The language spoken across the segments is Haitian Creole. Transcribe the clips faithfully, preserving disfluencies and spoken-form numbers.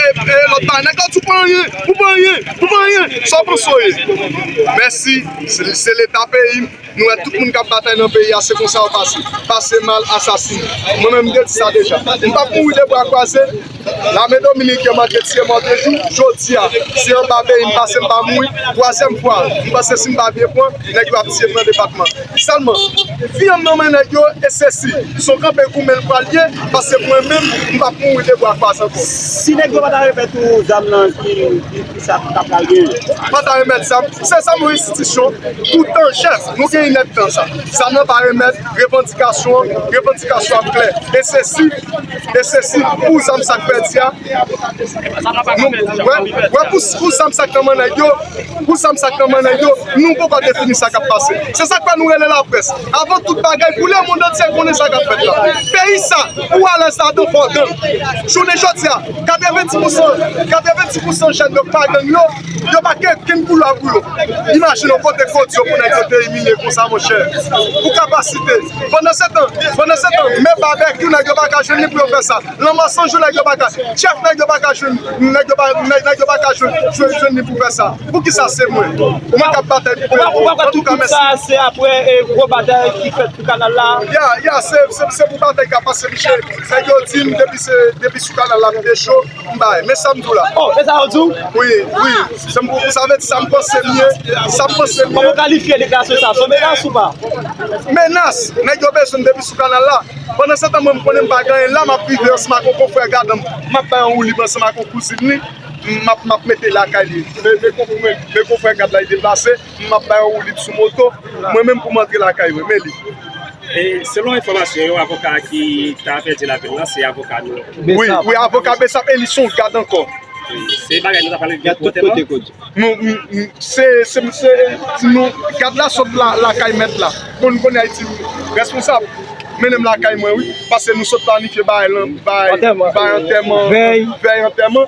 E, e lòt pa, nèg la di, "Ou pa anyen, ou pa anyen, ou pa anyen." Sa w panse w ye? Mèsi, se, se Leta peyi m. Nou wè tout moun k ap batay nan peyi a, se konsa yo pase. Pase mal, asasine. Mwen menm, m te di sa deja. M p ap mouri de bra kwaze. Lame dominiken, m antre tiye mò de jou. Jodi a, se anba peyi m pase, m pa mouri. Twazyèm fwa, m panse si m pa byen pran, nèg yo ap tiye m nan depatman. Sèlman, vi an m nan men nèg yo, e se si. Se yon kanpe goumen l pral ye, paske mwen menm, m p ap mouri de bra kwaze ankò. Si nèg yo pa ta remèt ou zam nan, ki, ki, ki sa k ta pral genyen? Pa ta remèt zam, se zam yon enstitisyon, pou tan jès, nou gen inèdtan sa. Zam nan pa remèt, revandikasyon, revandikasyon ap klè. E se si, e se si, pou zam sa k pèdi a, nou, wè, wè, pou, pou zam sa k nan men nèg yo, pou zam sa k nan men nèg yo, nou poko defini sa k ap pase. Se sa k fè nou rele laprès. Avan tout bagay, pou lemonn antye konnen sa k ap fèt la. Peyi sa, pou alèz ladan, fò w gang. Jounen jodi a, katrevenndis pousan, katrevenndis pousan jèn yo k pa gang yo, yo pa gen okenn koulè pou yo. Imajine w kote k fò di yo pou nèg yo te imilye konsa, monchè. Pou kapasite. Pandan se tan, pandan se tan, men babèkyou nèg yo pa ka jwenn li pou yo fè sa. Lanmò san jou nèg yo pa ka, chèf nèg yo pa ka jwenn, nèg yo pa, nèg, nèg yo pa ka jwenn, jwenn, jwenn li pou fè sa. Poukisa se mwen? Mwen k ap batay pou peyi mwen. Antouka, mèsi. Sa se apre, e, gwo batay ki fèt sou kanal la. Ya, ya, se, se, se pou batay k ap pase, misye. Nèg yo di m depi se, depi sou kanal la, m te cho, m bay. Men sa m di w la. Oh, men sa yo di w? Wi, wi. Sa m, sa vle di sa m panse m ye, sa m panse m ye. Kòman w kalifye deklarasyon sa? Se yon menas ou pa? Menas! Nèg yo bezwen m depi sou kanal la. Pandan se tan, mwen, m konnen m pa gen anyen la, m ap rive ansanm ak yon konfrè gad m. M ap bay yon woulib ansanm ak yon kouzin li. M ap, m ap mete lakay li. Men, men konfrè, men konfrè gad la, li deplase. M ap bay yon woulib sou moto. Mwen menm pou m antre lakay mwen. Men li. E selon enfòmasyon yo, avoka ki ta pèdi lavi l lan, se avoka nou. Wi, wi, avoka Besap e li se yon gad ankò. Wi, se bagay nou ta pale de pou antèman. Nou, m, m, se, se, se, nou, gad la sot la, lakay mèt la. Bon, nou konnen Ayiti, responsab, mennen m lakay mwen, wi. Paske nou sot planifye bagay lan, bagay, bagay antèman, vèy antèman.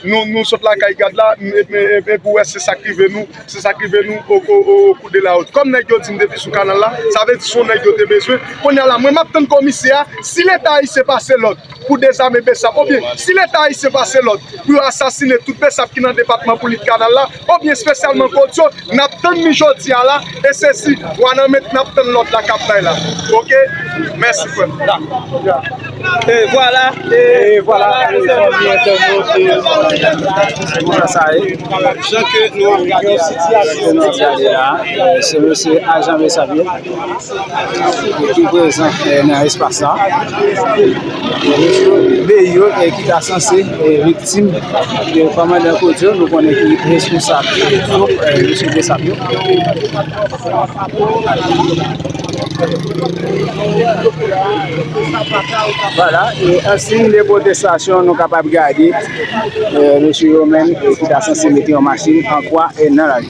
Nou, nou sot lakay gad la, e, e, e, e pou wè se sa k rive nou, se sa k rive nou o, o, o, o kou de la wout. Kòm nèg yo di m depi sou kanal la, sa vle di se yon nèg yo te bezwen. Kounye a la, mwen m ap tann komisè a, si Leta ayisyen pase lòd, pou dezame Besap, oubyen si Leta ayisyen pase lòd pou yo asasine tout Besap ki nan depatman pou Lit Kanal la, oubyen espesyalman Kodyo, n ap tann li jodi a la, e se si Wanament n ap tann lòd la k ap bay la. Oke? Mèsi, frè m. E vwala, e vwala, e vwala, e vwala, e vwala, sa ye. Jan ke nou ap gade a, jan ke nou ap gade la, e, se mesye ajan Besap yo ki prezan, e, nan espas la. E mesye Beyo, e, ki ta sanse, e, viktim, e, kòmandan Kodyo, nou konnen ki responsab, e, mesye Besap yo. Vwala, e an siy de pwotestasyon, nou kapab gade, e, mesye yo menm, e, ki ta sanse mete yon machin an kwa, e, nan lari.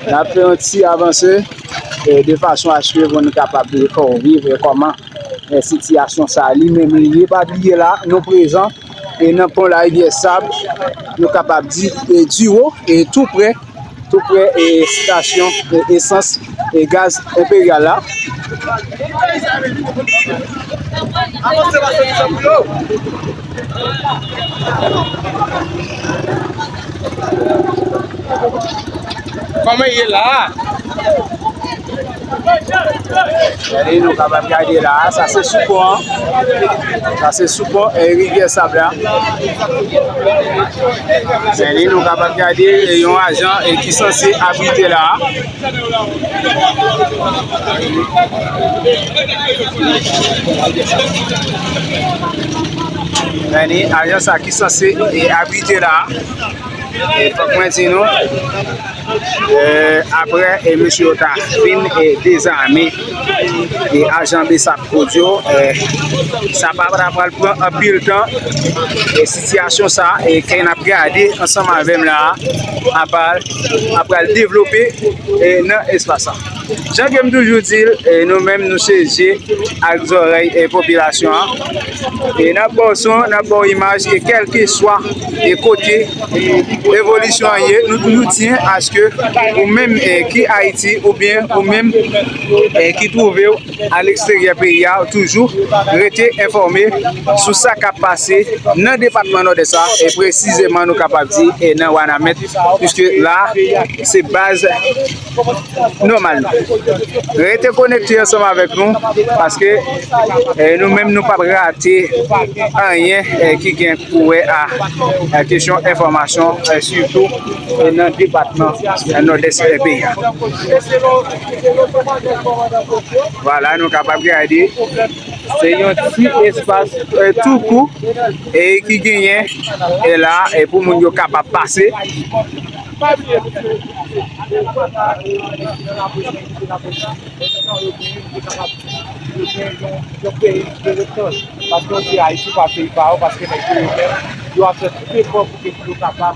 N ap fè yon ti avanse, e, de fason aske pou nou kapab fè w viv, e, kòman, e, sitiyasyon sa a li menm li ye. Pa bliye la, nou prezan, e, nan pon Larivyè Sab, nou kapab di, e, Diwo, e, tou prè, tou prè, e, estasyon, e, esans, e, gaz Enperyal la. Kòman ye la a? Gade, nou kapab gade la a, sa se sou pon an. Sa se sou pon, e, Rivyè Sab la. Gade, nou kapab gade, e, yon ajan, e, ki sanse abrite la a. Gade, ajan sa ki sanse, e, abrite la a. E fòk mwen di nou, e, apre, e, mesye yo ta fin, e, dezame, e, ajan Besap Kodyo, e, sa pa ta pral pran anpil tan, e, sitiyasyon sa, e, ke n ap gade ansanm avè m la a, apral, apral devlope, e, nan espas sa. Jan ke m toujou di l, e, nou menm nou se zye ak zòrèy, e, popilasyon an. E n ap ba w son, n ap ba w imaj, e kèlkeswa, e, kote, e, evolisyon an ye, nou toujou tyen aske ou menm, e, ki Ayiti oubyen ou menm, e, ki twouve w aleksteryè peyi a, toujou rete enfòme sou sa k ap pase nan depatman Nòdès la, e presizeman nou kapab di, e nan Wanament, piske la se baz nòmal nou. Rete konekte ansanm avèk nou, paske, e, nou menm nou p ap rate anyen, e, ki gen pou wè a, a kesyon enfòmasyon, e, sitou, e, nan depatman, e, Nòdès, e, peyi a. Vwala, nou kapab gade. Se yon ti espas, e, tou kou, e ki genyen, e la, e pou moun yo kapab pase. Paske yo di Ayiti pa peyi pa yo, paske nèg yo yo menm, yo ap fè tout efò pou ke yo kapab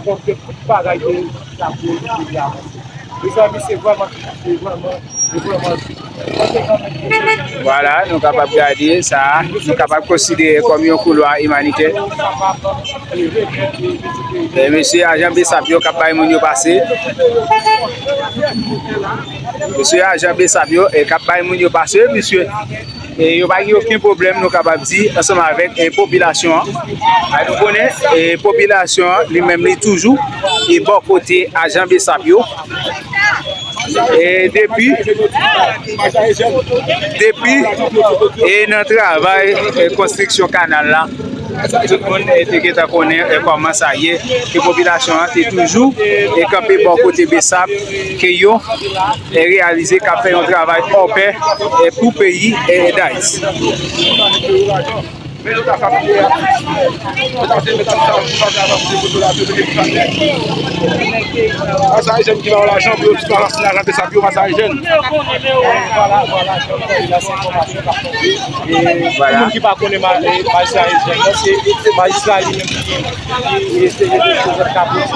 kontre tout bagay ke sa pou peyi a avanse. Mezanmi, se vrèman tris, se vrèman, se vrèman tris. Vwala, nou kapab gade sa, nou kapab konsidere kòm yon koulwa imanitè. E mesye ajan BSAP yo k ap bay moun yo pase. Mesye ajan BSAP yo, e k ap bay moun yo pase, mesye. E yo pa gen okenn pwoblèm, nou kapab di, ansanm avèk, e, popilasyon an. A, nou konnen, e, popilasyon an, li menm, li toujou, e, bò kote ajan BSAP yo. E depi, depi, e nan travay, e, konstriksyon kanal la, tout moun, e, te gentan konnen, e, kòman sa ye, ke popilasyon an te toujou, e, kanpe bò kote BSAP, ke yo, e, reyalize k ap fè yon travay hors pair, e, pou peyi, e, Dayiti. Men nou ta fabriye a. Nou ta se met sa pou sa avanse pou la te vini pou sa. Masaj jèn ki ba yo lajan pou yo tout avanse lajan de sa pou yo masaj jèn. Vwala, vwala, jèn la se enfòmasyon k ap tonbe. E pou moun ki pa konnen ma- e majistra jèn nan, se majistra li menm ki ki eseye de fè zòt kapot.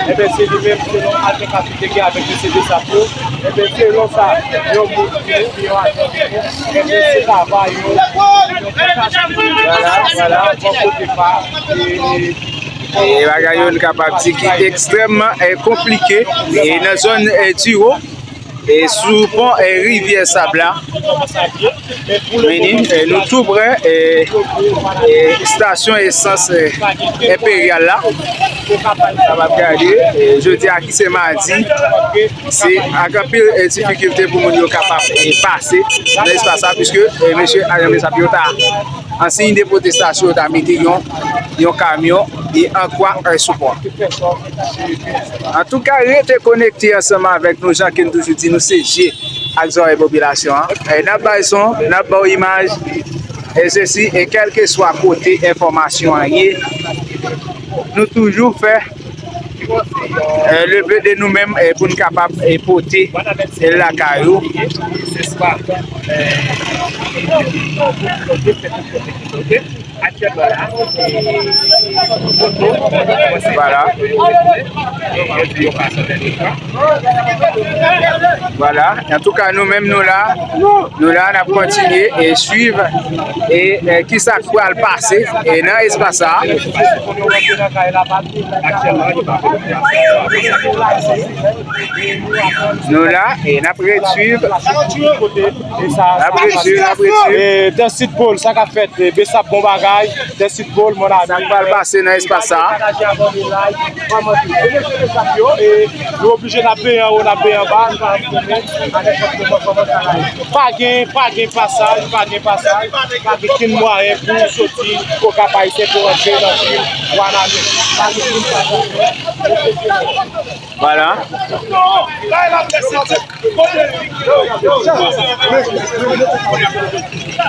Enben, se li menm, selon altèkativ li te gen avèk mesye BSAP yo, enben, selon sa, yon moun ki, ki yon ajan ki fè, enben, se travay yo, yon kontak, vwala, vwala, bò kote pa, e, e, e bagay yo, nou kapab di ki ekstrèmman, e, konplike, e nan zòn, e, Tiwo, e sou pon, e, rivyè Sab la. Vini, e, nou tou prè, e, e, estasyon esans, e, Enperyal la. Sa w ap gade, e, jodi a ki se madi, se ak anpil, e, difikilte pou moun yo kapab, e, pase nan espas sa, piske, e, mesye ajan BSAP yo ta, an siy de pwotestasyon, yo ta mete yon, yon kamyon, e, an kwa, e, sou pon. Antouka, rete konekte ansanm avèk nou, jan ke n toujou di, nou se je ak zòrèy popilasyon an. E n ap bay son, n ap ba w imaj, e sesi, e kèlkeswa kote enfòmasyon an ye, nou toujou fè, e, leve de nou menm, e pou n kapab, e pote, e lakay ou. Aktyèlman la, e, vwala. Vwala. Antouka, nou menm, nou la. Nou la, n ap kontinye e swiv e, e kisa k pral pase, e nan espas sa a. Nou la, e n ap ret swiv. N ap ret swiv, n ap ret swiv. E, Dustin Paul, sa k ap fèt? E, BSAP bon bagay. Dustin Paul, mon ami. Sa k pral pase nan espas sa a? Nou oblije n ap benyen anwo, n ap benyen anba, nou pa konnen a nenpòt moman kòman sa va ye. Pa gen, pa gen pasaj, pa gen pasaj, pa gen kenn mwayen pou soti Okap Ayisyen pou rantre nan vil Wanament. Pa gen kenn pasaj. Vwala.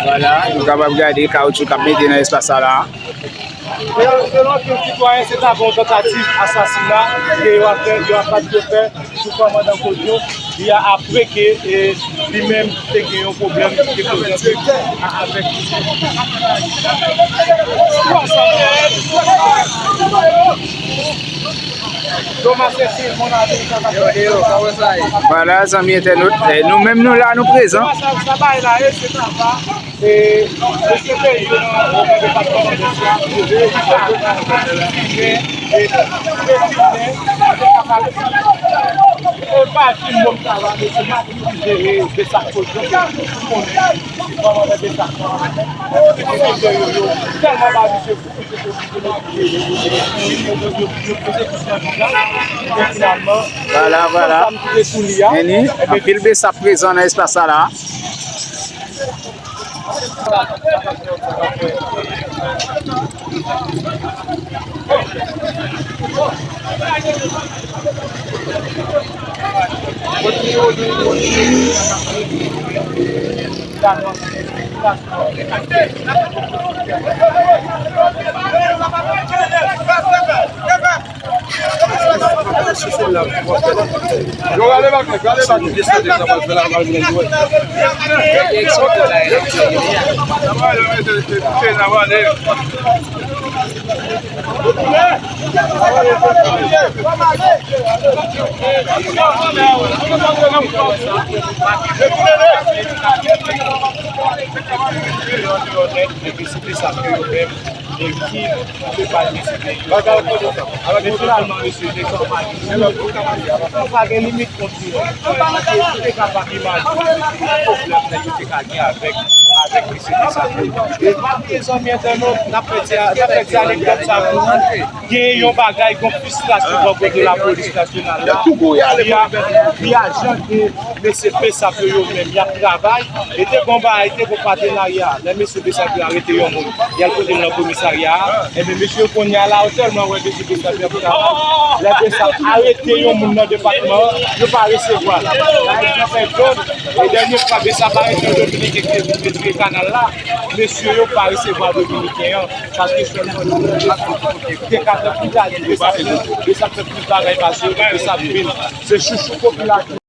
Vwala, nou kapab gade kawoutchou k ap mete nan espas sa la. Selon anpil sitwayen, se ta gen yon tantativ asasina ke yo ap fè, yo ap planifiye fè sou kòmandan Kodyo. Li a apre ke, e, li menm te gen yon pwoblèm de kontèks a- avèk. Vwala, zanmi entènot, e, nou menm nou la, nou prezan. E, mesye peyi yo nan depatman Nòdès la, e, e, e, e, e, e, e, Vwala, vwala. Anpil besap prezan nan espas sa la. Yo, rale bak nèg, rale bak nèg. Epi se te sa ke yo menm. Ekip, se pa mesye peyi yo. Men finalman, mesye, nèg sa yo pa gen limit. Yo pa gen limit kont yo. Ou te ka pa imajine ki pwoblèm nèg yo te ka gen avèk, avèk mesye Desabre. E pa bliye, zanmi entènot, n ap fè ti, n ap fè ti anekdòt sa pou nou. Gen yon bagay, gen yon fristrasyon bò kote lapolis nasyonal la. Li a, li a jan ke mesye Besap yo, yo menm, y ap travay. E te gon bagay, te gon patenarya. Lè mesye Besap yo arete yon moun, y al pote l nan komisarya a. Ebyen, mesye yo kounye a la, yo tèlman wè mesye Besap yo ap travay. Lè Besap arete yon moun nan depatman an, yo pa resevwa l. Sa vle di, sa fè dòt. E dènye fwa Besap arete yon dominiken ki te vin netwaye kanal la, mesye yo pa resevwa dominiken an. Paske sèlman nou te ka fè plis bagay, Besap, Besap fè plis bagay pase yo, Besap vin. Se chouchou popilasyon.